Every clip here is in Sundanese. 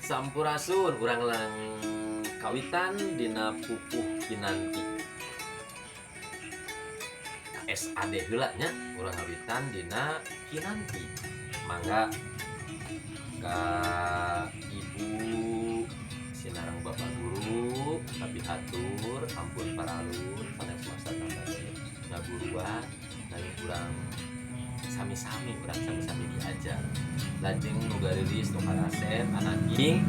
Sampurasun, urang lang kawitan dina pupuh Kinanti. SAD heula nya, urang ngawitan dina Kinanti. Mangga ka ibu sinareng bapak guru tapi atur ampun paralun sanes masa bade ngaguruan, nanging urang sami-sami, urang sami-sami diajar. Lajeng nu gareulis, nu karasep anaking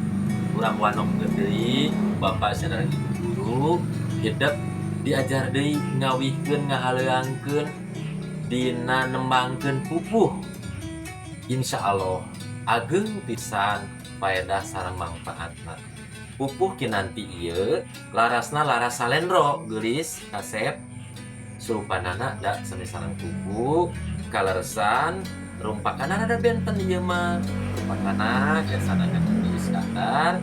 urang wanokkeun deui bapak sinareng ibu guru hidep diajar deui ngawihkeun, ngahaleuangkeun dina nembangkeun pupuh. Insya Allah ageng pisan faedah sareng mangfaatna pupuh Kinanti ieu. Larasna laras salendro, geulis, kasep, surupanana da sami sareng pupuh kaleresan. Rumpakana rada benten ieu mah, rumpakana biasana kan di Iskandar,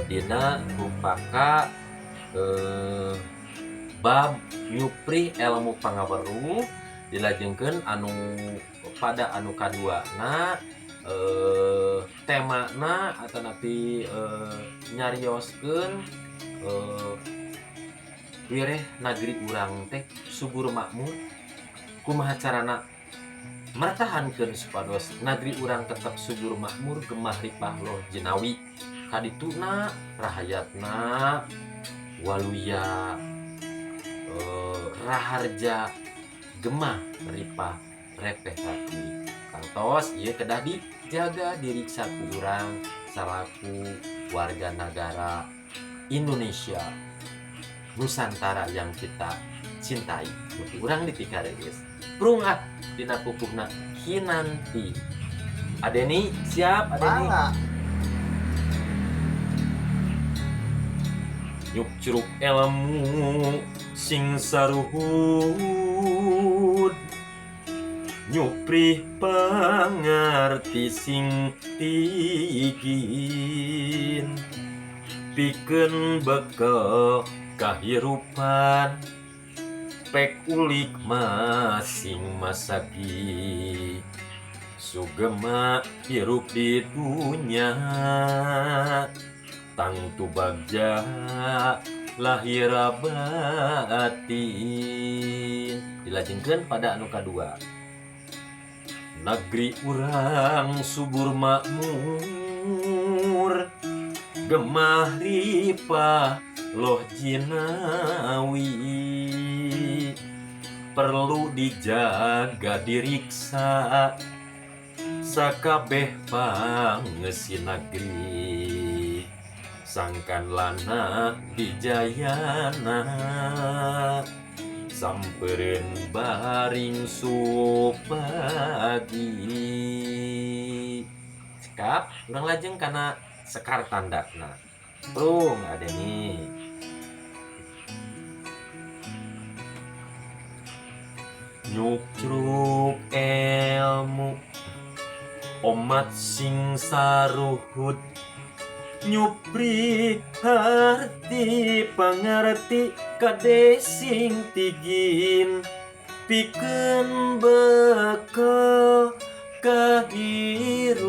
dina rumpaka bab nyuprih ilmu pangaweruh. Dilajengkeun anu pada anu kaduana, temana atanapi nyarioskeun wireh nagri urang teh subur makmur. Kumaha carana mertahankeun supados nagri urang tetap subur makmur, gemah ripah loh jinawi, kadituna rahayatna waluya, raharja gemah ripah repeh rapi. Tangtos ieu kedah dijaga, diriksa ku urang salaku warga negara Indonesia Nusantara yang kita cintai. Muti urang dipikareus. Prung ah dina pupuhna Kinanti. Adeni siap, Adeni? Mangga. Nyuk curuk ilmu sing saruhut, nyuprih pangarti sing tigin, pikeun bekel kahirupan, pek ulik masing masagi, sugema hirup di dunya, tangtu bagja lahir batin. Dilajengkeun pada anu kadua, negeri urang subur makmur, gemah ripah loh jinawi, perlu dijaga diriksa sakabeh pangeusi nagri, sangkan lana dijayana, sampereun baring supagi. Cekap, urang lajeng kana sekar tandakna. Prung ada nih. Nyucruk ilmu omat sing saruhut, nyupri harti pangarti kade sing tigin, pikeun bekel kahirupan,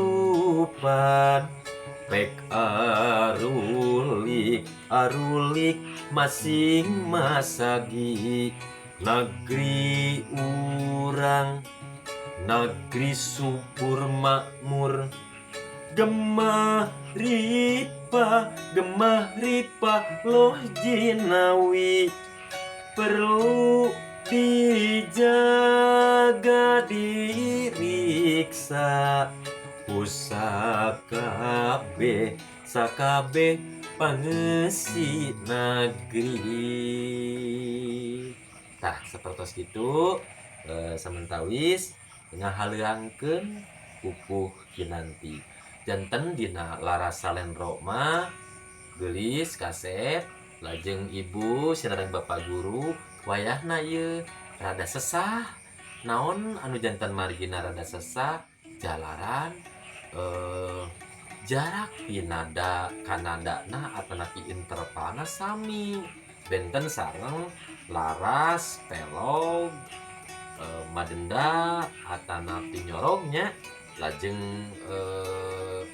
pek arulik arulik masing masagi. Negeri urang negeri subur makmur, gemah ripah, gemah ripah loh jinawi, perlu dijaga diriksa pusakabe sakabeh pangeusi nagri. Tah, sapertos kitu samentawis ngahaleuangkeun pupuh Kinanti. Janten dina laras salendro mah, geulis, kasep, lajeng ibu sinareng bapak guru, wayahna ieu rada sesah. Naon anu janten margina rada sesah? Jalaran jarak tinada kanadana atanapi intervalna sami, benten sareng laras pelog, madenda atanapi nyorognya. Lajeng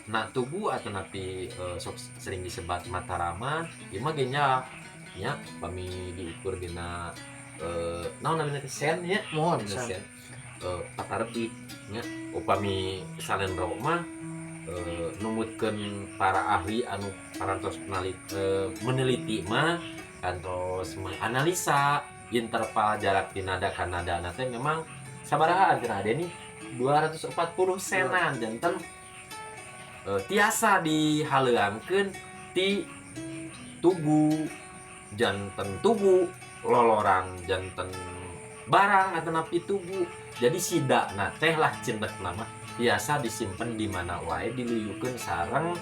Na tugu atau napi sok sering disebat Mataraman ieu mah ge nya nya, pami diukur dina naon namina teh, sen nya. Mohon. Dina sen. Sen patarebih nya. Upami salendro mah numutkeun para ahli anu parantos meneliti mah, kantos menganalisa interval jarak ti nada ka nada teh memang sabaraha cenah ade nih, 240 senan. Janten tiasa dihaleuangkeun ti tugu, janten tugu lolorang, janten barang atau napi tugu. Jadi sida nah teh lah cendet nama biasa disimpan di mana wae, diluyukeun sareng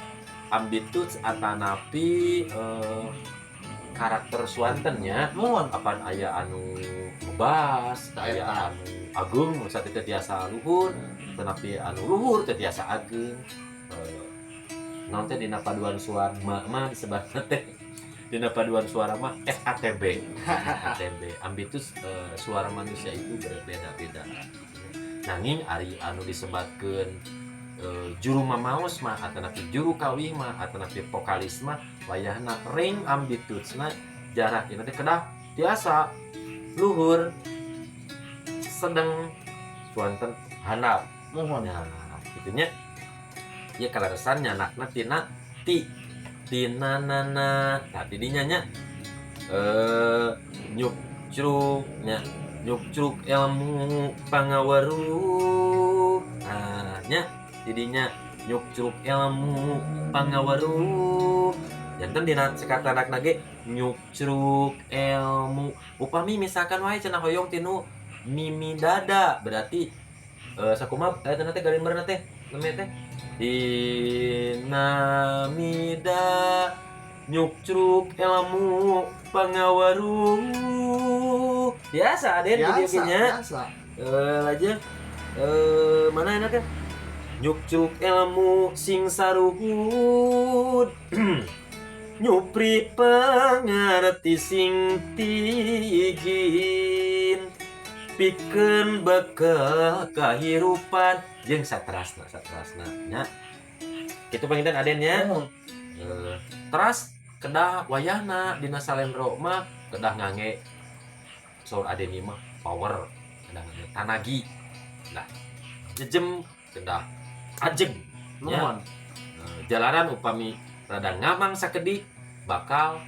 ambitus atanapi karakter suanten nya. Mohon. Apan aya anu ngebas, aya Eta. anu agung saat itu tiasa luhur, tetapi anu luhur teu tiasa agung. Naon teh dina paduan suara mah mah disebatna teh, dina paduan suara mah SATB. SATB ambitus, suara manusia itu berbeda-beda. Nanging ari anu disebatkeun juru mamaos mah atanapi juru kawih mah atanapi vokalis mah, wayahna ring ambitusna jarak ini teh kedah tiasa luhur, sedang, suanten handap. Mohon. Nah, itunya ya kaleresan nyanakna tina ti tina nana. Nah, tidinya nya nyukcruk nya, nyukcruk ilmu pangaweruh. Nah nya tidinya nyukcruk ilmu pangaweruh, janten dina cekatanak ge nyukcruk ilmu. Upami misalkan wae cenah hoyong tinu mimi dada, berarti sakumaha eta teh galimberna teh namanya teh dina mida nyukcruk ilmu pangaweruh. Biasa aden. Biasa, nya biasa. Aja mana enaknya nyukcruk ilmu sing saruhut, nyupri pangarti sing tigin, pikeun bekel kahirupan, jeung satrasna satrasna nya. Kitu panginten aden nya. Mohon. Teras kedah wayahna dina salendro mah kedah ngange, saur aden ieu mah power, kedah ngange tanagi lah, jejem, kedah ajeg nya. Mohon. Jalaran upami rada ngamang sakedik bakal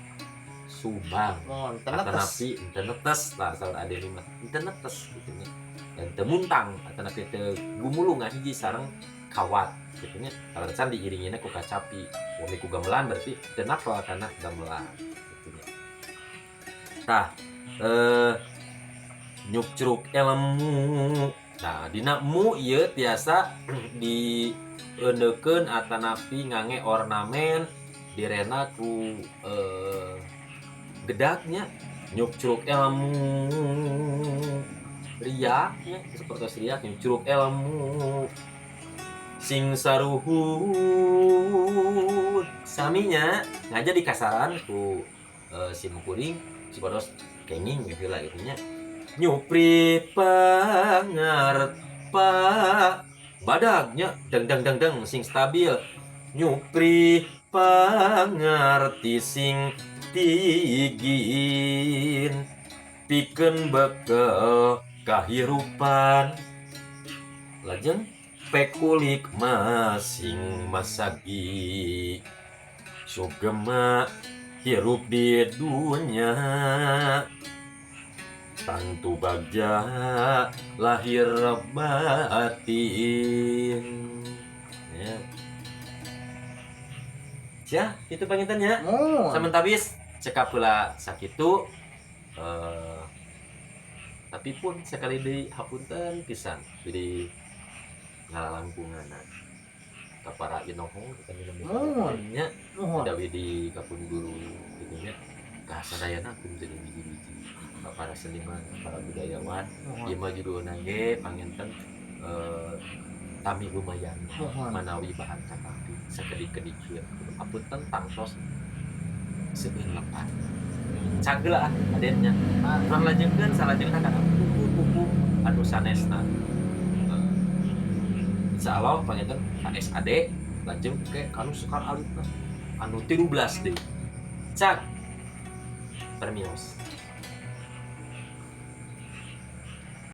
subang. Mohon. Tenetes. Atanapi teu netes lah, saur aden mah teu netes gitu nya, dan teu muntang atanapi teu gumulung ngahiji sareng kawat gitu nya. Kaleresan diiringina ku kacapi, upami ku gamelan berarti teu napel kana gamelan gitu nya. Tah nyukcruk ilmu. Nah, dina mu ieu tiasa di eundeukeun atanapi ngange ornamen direna ku gedagnya, nyukcruk ilmu riak nya, seperti riak, nyukcruk ilmu sing saruhut saminya ngaja di kasaran ku si mukuring supados kenging gitu lah gitu nya. Nyupri pangarpa badagnya, deng deng deng deng, sing stabil, nyupri pangarti sing tigin, pikeun bekel kahirupan, lajeng pekulik masing masagi sugema hirup di dunya, tangtu bagja lahir batin ya. Ya, itu panginten nya. Mohon. Samentawis cekap heula sakitu, tapi pun sekali deui hapunten pisan, jadi ngalalangkunganan ka para inohong kita minum. Mohon. Nya. Mohon. Dawi di kapun guru gitu nya, ka sadayana pun jadi biji-biji, ka para seniman, ka para budayawan. Mohon. Ieu mah judulna ge panginten tami lumayan. Mohon. Manawi bahan katampi sakedik-kedikeun, hapunten tangtos seueur lepat cagela ah adennya. Ah. Urang lajengkeun salajengna kana buku-buku anu sanesna. Insyaallah panginten KSAD. Lajeng ke kanu sekar alitna anu 13 deui. Cak, permios.